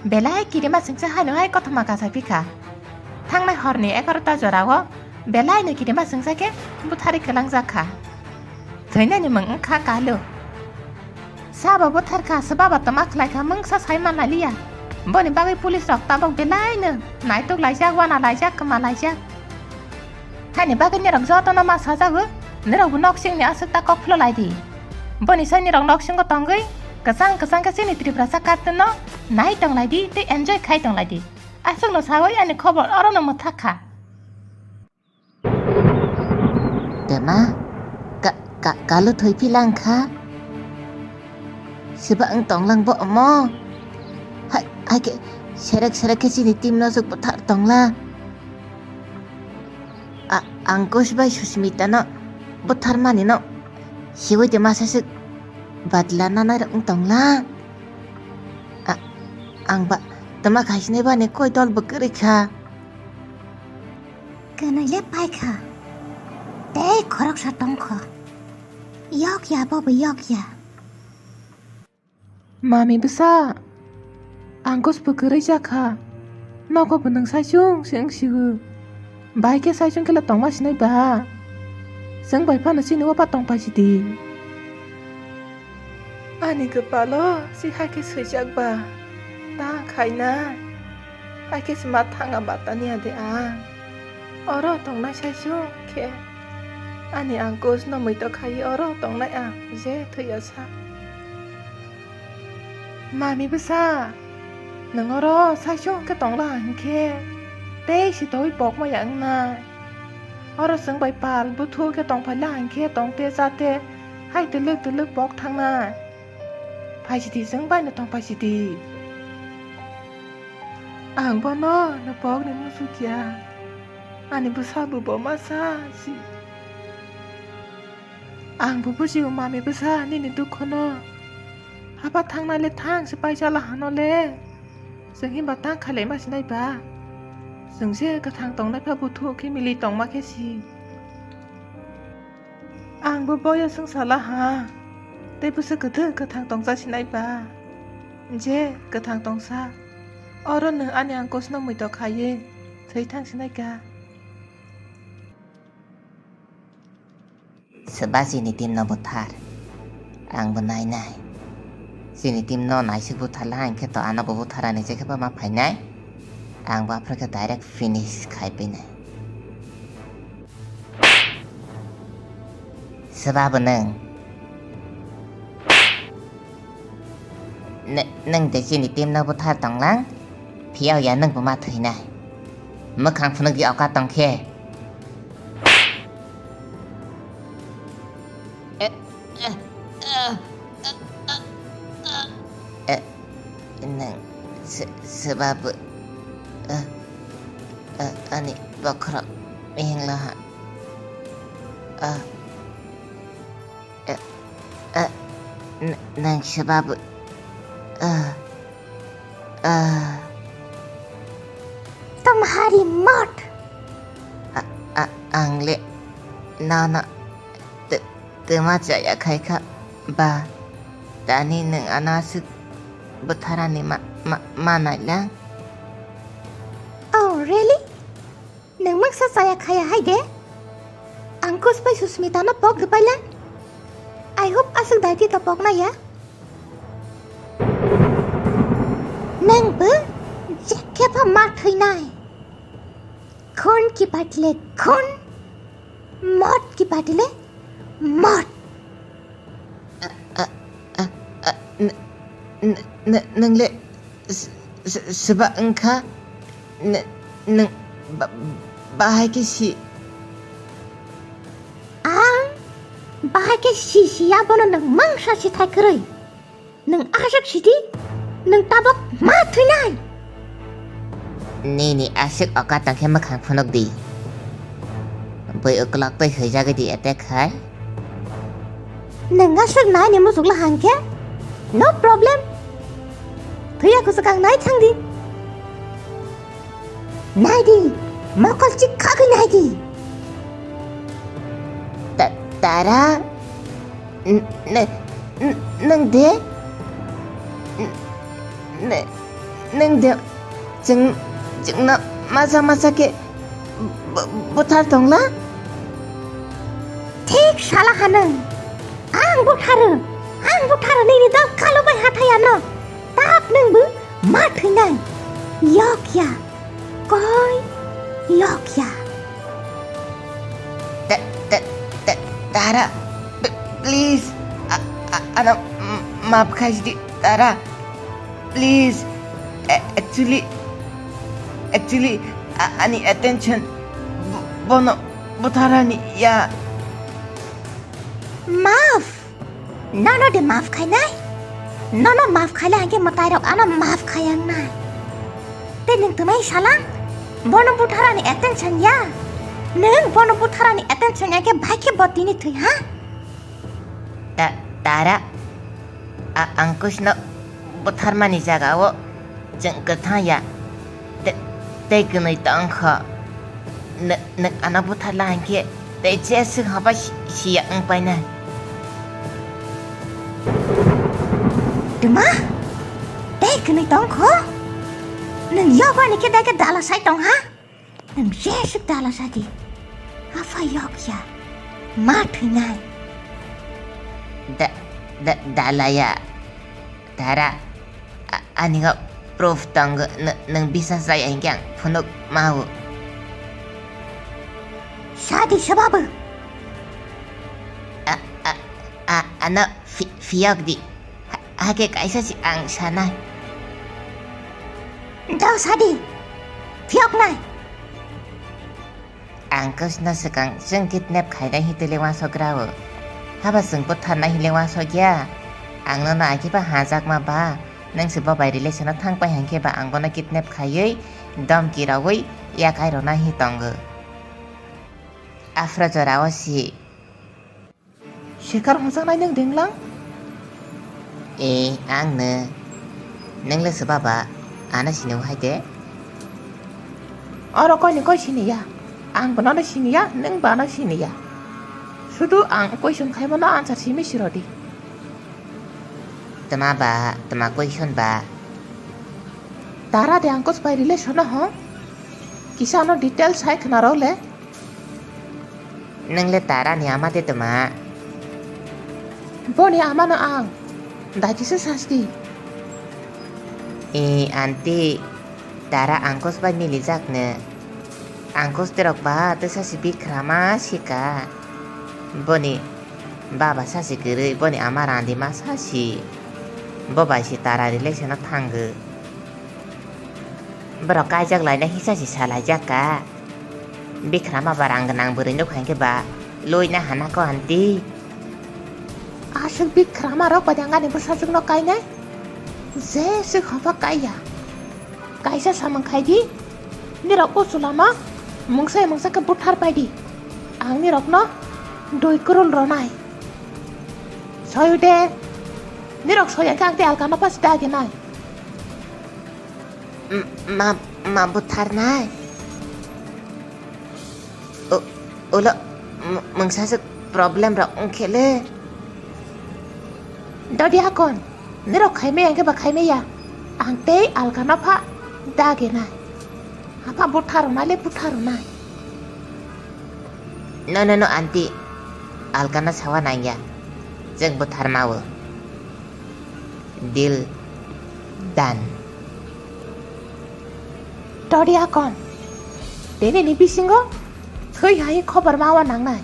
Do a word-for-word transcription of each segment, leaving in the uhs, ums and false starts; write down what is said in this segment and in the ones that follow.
Belai kirima singsa haino hai kothoma kasa phikha. Thangnai horni egarota jorao belai no kirima singsa khe butharwi kwlangjak kha. Thwinani mwng wngkha Kalu. Sabo buthar kha, swbaba tama khlai kha, mungsa sai man lai liya. Boni bagwi police rok tabuk belai no naituk laijak, wana laijak, kwma laijak. Haini bagwi nirok jotono ma sajago, nirokbo noksingni aswk ta kok phulolai di. Boni sai nirok noksingo tongwi kwchang kwchang khe chini Tiprasa cartoon no nai tonglai di tei enjoy khai tonglai di. Aswkno sawi ani khobor orono mwthak kha. Tema, ka, ka, Kalu thwi philang kha? Siba wng tonglang bo omo? Hai, hai khe serek serek khe chini team no swk buthar tongla. A, Ankush bai Susmita no buthar mani no siwi de masa swk badla nanai rok wng tongla. A, ang ba tama khaisinai bani koi dol bo kwrwi kha. Kwnwi le pai kha. Tei khoroksa tong kho. Yok ya, bo bo yok ya. Mami bwsa, Ankush bo kwrwi jak kha. Nogo bo nwng saichung se wng sio. Bai khe saichung khe le tongma sinai ba. Chwng bai phano chini o ba tong pai sidi. Ani kwpalo si hakhe swijak ba. Ta khaina. Hakhe se ma thanga batani ade ang. Oro tongnai saichung khe. Ani Ankush no muitok khai oro tongnai ang je thwiya sa. Mami bwsa, nwng oro saichung khe tongla hinkhe tei sitowi pokma ya wngnai. Oro chwng bai pal buthu khe tongphaila hinkhe tongte chate hai twlwk twlwk pok thangnai. Phaisidi chwng bai no tong phaisidi. Ang bono no pokni muchukya. Ani bwsa bo bo masa si. Ang bo bujio mami bwsa nini dukhono. Haba thangnai le thang se paisa la hano le. Chwng himba tang khailai ma sinai ba. Chwng se kwthang tongnai pha buthu khe mili tongma khe si. Ang bo boyo swng sala ha. Tei bwsa kwthang kwthang tongsa sinai ba. Je kwthang tongsa. Oro nwng ani Ankush no muitok khaiwi thwi thang sinai ka. Swba chini team no buthar. Ang bo nai nai. Chini team no naisik buthar la hinkhe to ano bo buthar ani je khe ba ma phainai. Ang bo aphuru khe direct finish khai phainai. Swba bo nwng. Nw-, nwng de chini team no buthar tonglang, phiyao ya nwng bo ma thwinai. Mwkhang phunukdi oka tongkhe. Eh, eh, eh, eh, eh, eh. Eh, nwng se-, swba bo, eh, eh, ani bokhorok mihingla ha. Ah. Eh, eh, n-, nwng swba bo, ah, ah. Tumhari mot. A, a, ang le nono t-, twma chaya khai kha ba. Tani nwng ano aswk bwtharani ma, ma, ma nai lang? Oh, really? Nwng mungsa chaya khaya hai de? Ankush bai Susmita no pok rwpai lang? I hope aswk daiti to pok nai ya. Nwng bo jekhe pha ma thwinai. Khun ki patile khun, mot ki patile mot. A, a, a, a, n-, n-, n-, nwng le s-, s-, swba wngkha? N-, nwng ba-, bahai khe si. Ang bahai khe si, si abono nwng mangsa si thai kwrwi. Nwng aswk sidi, nwng tabok ma thwinai. Nini aswk oka tongkhe mwkhang phunuk di. Bui uklok twi huijagwi di attack khai. Nwng aswk naini muchuk la hangkhe? No problem. Thwiya kuchukang nai thangdi. Naidi, mokol chik khagwi naidi. Ta-, Tara? N-, n-, n-, nwng de? N-, n-, Nwng de, chwng, chwngno masa masa khe bu-, buthar tongla? Thik sala ha nwng. Ang butharo, ang butharo nini dal kalo bai hathai ano. Tap nwng bo ma thwinai. Yok ya, koi yok ya. Ta-, ta-, ta-, Tara, p-, please, a-, a-, ano m-, maaf khai di, Tara. Please, a-, actually, actually, a-, ani attention bo-, bono butharani ya. Maaf? Nono de maaf khainai? Nono maaf khaile hwnkhe mwtairok ano maaf khaiyangnai. Tei nwng twmai salang? Bono butharani attention ya? Nwng bono butharani attention ya khe bai khe bo tini thwi ha? Ta-, Tara, a-, Angkushno butharmani jagao chwng kwthang ya. Te-, tei kwnwi tong kho. Nw-, nwng ano butharla hinkhe tei jeswk haba si-, siya wng painai. Tuma? Tei kwnwi tong kho? Nwng yokni khe dai khe dala sai tong ha? Nwng jeswk dala sadi. Apha yok ya. Ma thwinai. Da-, da-, dalaya. Tara. A-, ani o proof tongo. Nw-, nwng bisas jaya hinkhe ang phunuk mao. Sadi sababu. A-, a-, a-, ano phi-, phiyok di. Ha-, hakhe kaisa si ang sanai. Dao sadi. Phiyoknai. Ang kwsno swkang chwng kidnap khainai hitele wansok rao. Haba chwng butharnai hile wansok ya. Ang nono ageba hajakma ba. Nwng se bo bai relation o thang pai hinkhe ba ang bono kidnap khaiwi domki rawi yakai rwna hi tongo. Afro jorao si. Shekhar hwnjaknai nwng denglang? E, ang nw. Nwng le swba ba, ano sini hai de? Oro koi ni koi sini ya. Ang bono no sini ya, nwng ba no sini ya. Sudu ang question khaimano answer simi siro di. Tma ba, tma question ba? Tara de Angkush bai relation no ho? Kisa ano details hai khna rw le. Nwng le Tara ni ama de tma? Boni ama no ang. Dai kisa sasti. E, aunty, Tara Angkush bai milijak nw. Angkush terok ba tesa si Bikrama sika. Boni baba sasi kwrwi, boni ama randima sasi. Bo bai si Tara relation o thango. Borok kaijak laina hisa si salaijak ka. Bikrama ba rang gwnang bwrwi nuk hai khe ba lui na hana ko aunty. Aswk Bikrama rok bai angani bwsajwk no kainai. Jeswk hoba kaiya. Kaisa samung khai di. Nirok o chulano mungsa mungsa khe buthar pai di. Ang nirokno dui kwrwng rwnai. Soyu de. Nirok soya khe ang tei alkano pas daginai. M-, ma, ma butharnai. U-, ulo m-, mungsa se problem rok wngkhe le. Dodi akon, nirok khaimai ang khe ba khaimai ya. Ang tei alkano pha daginai. Apha butharwnai le butharwnai. No, no, no, aunty. Alkano sawa nangya. Chwng butharmao. Deal done. Todi akon. Tini ni bisingo thwi hai khobor mawa nangnai.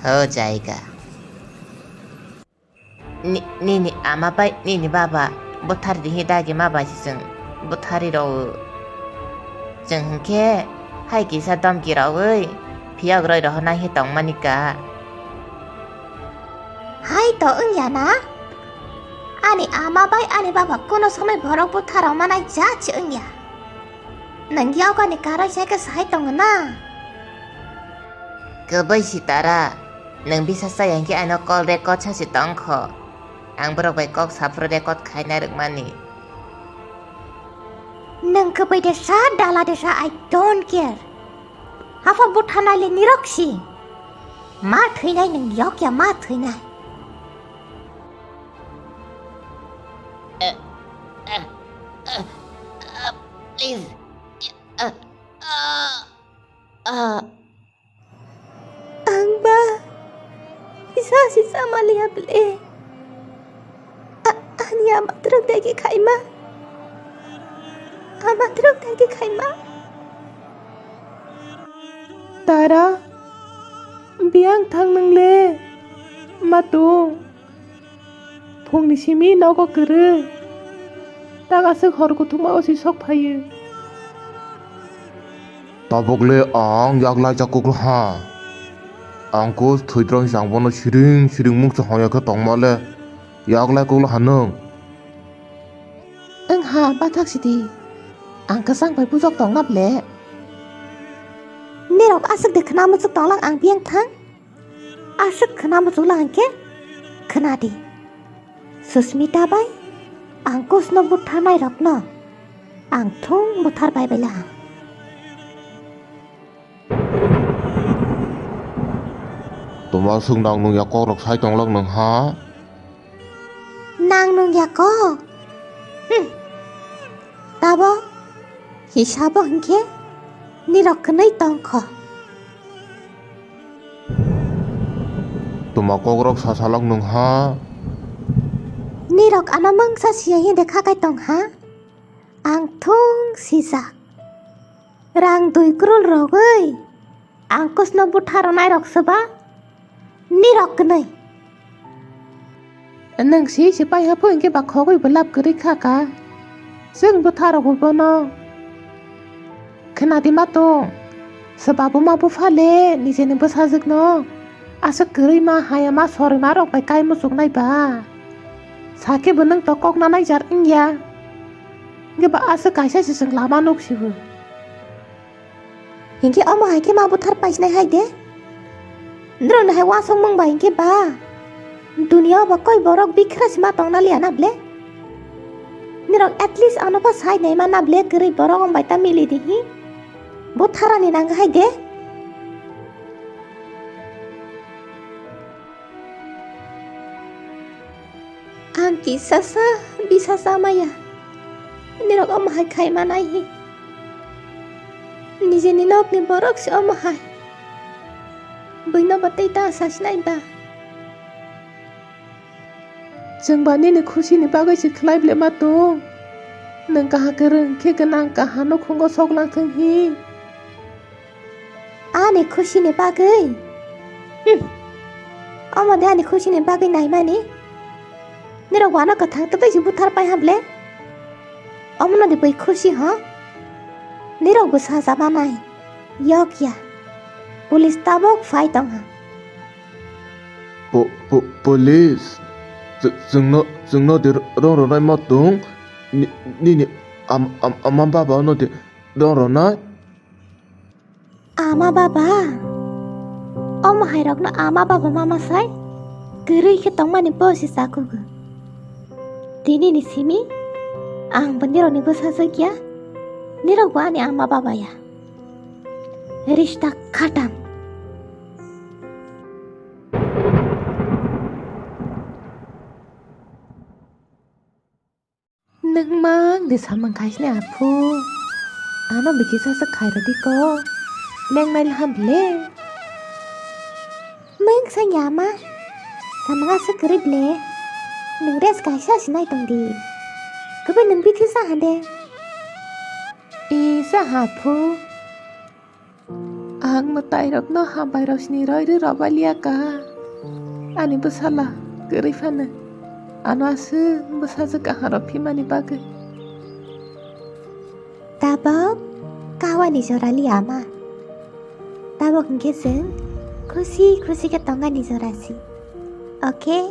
Ho jaiga. Ni-, nini ama bai nini baba buthar di hi dagi ma bai si chwng buthari rw. Chwng hinkhe hai kisa domki rwwi phiyok roi rohornai hi tongmani ka. Hai to wngya na? Ani ama bai ani baba kuno somoi borok butharok manai ja se wngya. Nwng yokani karai sai khe sai tongo na? Kwbwi si Tara, nwng bisa chaya hinkhe ano call record sa si tong kho. Ang borok bai kok saphuru record khaina rwkmani. Nwng kwbwi de sa, dala de sa, I don't care. Apha buthanai le nirok si. Ma thwinai nwng yok ya ma thwinai. Eh, eh, Ah, please. Ah, ah, ah. Ang ba kisa sisa maliya ble. A-, ani ama twrwk dagi khaima. Ama twrwk dagi khaima. Tara, biyang thang nang le. Ma tung. Phungni simi nogo kwrwi. Tak aswk hor kuthukma o si sok phaio. Tabuk le ang yak laijak kukla ha. Ang kos thwidrong jang bono siring siring mungsa hongya khe tongma le yak lai kukla ha nwng. Wng ha, bathak sidi. Ang kwchang bai bujok tongna ble. Nirok aswk de khna muchuk tonglang ang biyang thang. Aswk khna muchukla hwnkhe khna di. Susmita bai ang kusno butharnairokno ang thung buthar bai baila. Toma swk nang nung ya kokrok sai tonglak nung ha? Nang nung ya kok? Hmm. Tabo hisabo hinkhe nirok kwnwi tongkho. Tuma kokrok sasalok nung ha? Nirok ano mungsa siya hinde khakai tong ha? Ang thung sijak. Rang dui krul rogwi. Ang kusno butharnairok swba nirok kwnwi. Nwng si si pai haphu hinkhe ba khogwi bo lab kwrwi kha ka. Chwng butharok bo bono. Khna di ma tong. Swba buma bupha le nijeni bwsajwkno aswk kwrwi ma haya ma sorwi ma rok bai kai muchuknai ba. Sakhe bo nwng to kok nanai jar wngya. Hinkhe ba aswk kaisa se chwng lama nuk sibo. Hinkhe omo hai khe ma buthar paisnai hai de. Norokni hai uansukmung bai hinkhe ba duniya o ba koi borok bikhra se ma tongna liya na ble? Norok at least ano pha sai naima na ble kwrwi borok om bai ta mili di hi. Butharani nang hai de. Ang kisasa bisasa maya. Nirok omo hai khai manai hi. Nijeni nokni borok se omo hai. Buino bo tei ta sasinai ba. Chwng ba nini khusi ni bagwi se khlai ble ma tong. Nwng kaha kwrwng khe gwnang kaha nukhungo sok lang thung hi. Ani khusi ni bagwi? Hmm. Omo de ani khusi ni bagwi naimani? Nirok wano kwthang twtwi se buthar pai ha ble? Omo no de bui khusi ho? Nirok bwsa chama nai. Yok ya. Police tabok phai tong ha. Po-, po-, police? Chw-, chwngno, chwngno de rong ronai ma tong? Ni-, nini am-, am-, ama baba no de rong ronai? Ama baba? Omo hai rokno ama baba mama sai kwrwi khe tongmani bo se chakugo. Tini ni simi ang bo nirokni bwsajwk ya, nirok bo ani ama baba ya. Rishta khatam. Nwng mang de samung khaisni aphu. Ano bikisa se khairodi ko. Lengnai lham le. Meng sa yama. Samung ase kwrwi ble. Nwng rest kaisa se nai tong di. Kwbai nwng bithi sa hande. E sa ha phu. Ang mwtairokno hambai rosni roirwi robalia ka. Ani bwsala kwrwi phano ano aswk bwsajwk kahamrok phimani bagwi. Tabok kawani jorali ama. Tabok hinkhe chwng khusi khusi khe tongani jorasi. Okay?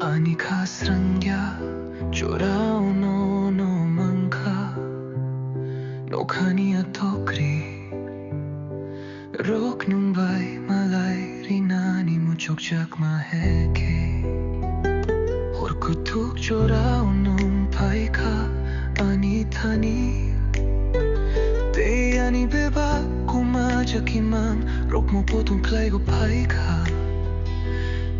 Ani khasrangya chorao no no mankha, nokhani atokri Chorao nwng phaikha ani thani, tei ani bebak kwmajak imang rokno pothum khlaigo phaikha.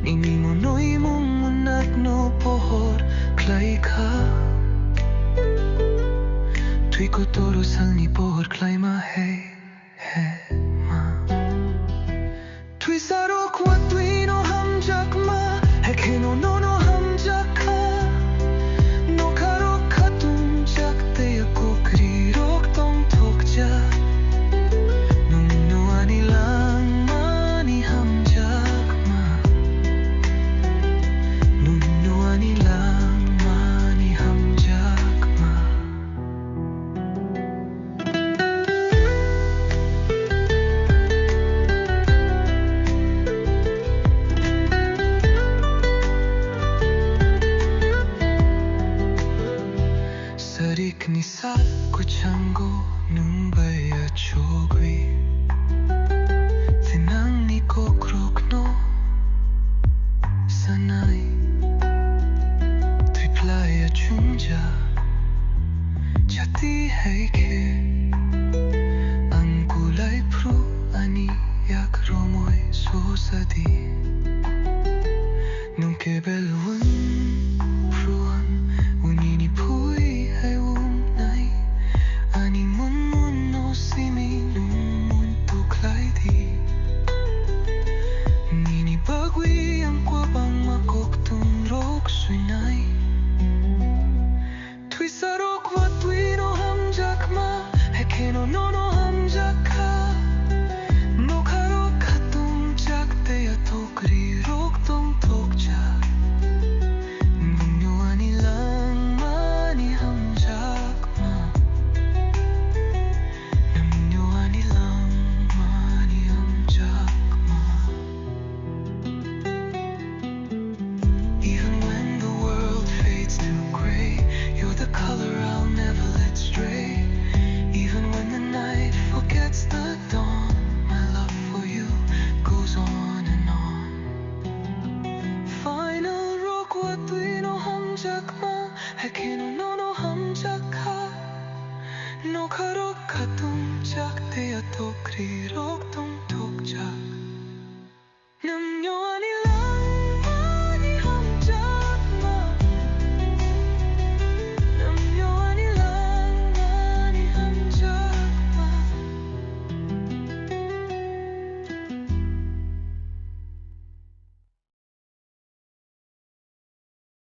Nini monoimung mwnakno pohor khlaikha. Twi kotoro salni pohor khlaima he. Hema. Twisarok watwino hamjakma, hekheno nono hamjakha. Nokharok khatungjak tei kokrirok tongthokjak. Nwngno ani langmani hamjakma. Nwngno ani langmani hamjakma. Sarikni sal kwchango nwng bai achugwi, tei nangni kokrokno sanai. Twi phlai achungjak chati hai khe, ang kulai phru ani yak romwi sosadi. Nwng kebel wng phruan, unini phui hai wngnai. Ani mun mun no simi nwng mun tuklaidi. Nini bagwi ang kwbangma koktun rok swinai. Twisarok watwino hamjakma, hekheno nono hamjakha. Nokharok khatungjak tei atokrirok tongthokjak. Nwngno ani langmani hamjakma. Nwngno ani langmani hamjakma. Even when the world fades to gray, you're the color I'll never let stray. Even when the night forgets the dawn, my love for you goes on and on. Final rok watwino hamjakma, hekheno